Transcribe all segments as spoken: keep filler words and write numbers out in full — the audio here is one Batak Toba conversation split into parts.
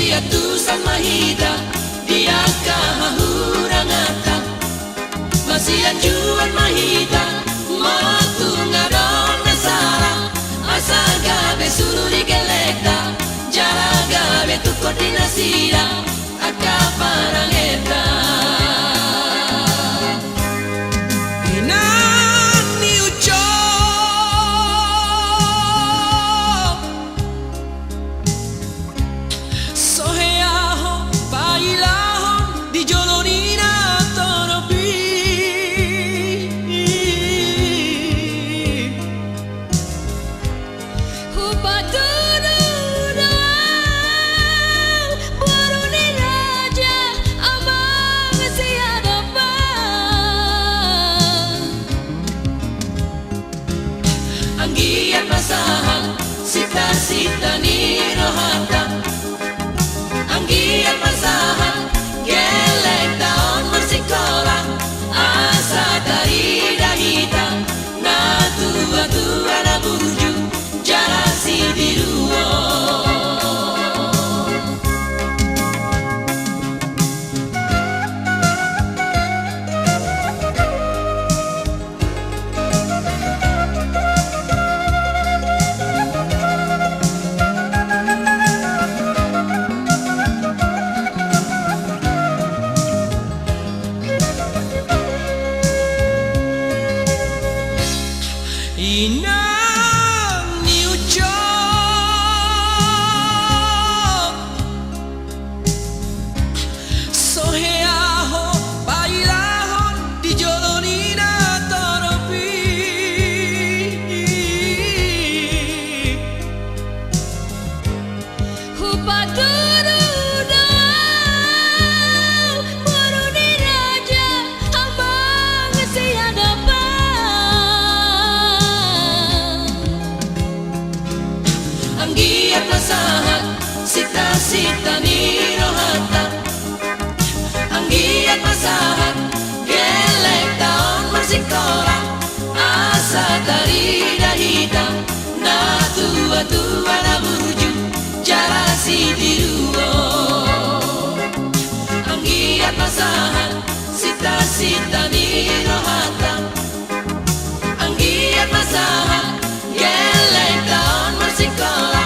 Masiantusan ma hita di angka hahuranganta. Masianjuan ma hita molo tung adong na sala, asa gabe suru di gellengta, jala gabe tungkot di nasida angka parangenta. Inang ni ujou, so hea ho pailahon di jolo ni na torop i. Hupatudu do au boru ni raja amang siadopan. Anggiat ma sahat sintasinta ni rohanta. Anggiat ma sahat gellengta on marsikola, asa tarida hita natuatua na burju jala sitiruon. Inang ni ujou, so hea ho pailahon di jolo ni na torop i. Hupatudu do au boru ni raja amang siadopan. Anggiat ma sahat sintasinta ni rohanta. Anggiat ma sahat gellengta on marsikola, asa tarida hita natuatua na burju jala sitiruon. Anggiat ma sahat sintasinta ni rohanta. Anggiat ma sahat gellengta on marsikola,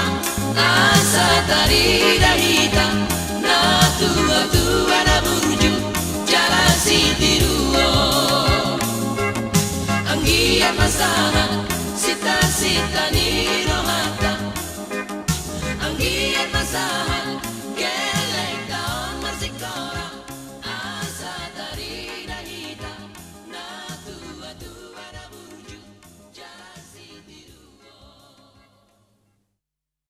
asa tarida hita natuatua na burju jala sitiruon. Anggiat ma sahat sintasinta ni rohanta. Anggiat ma sahat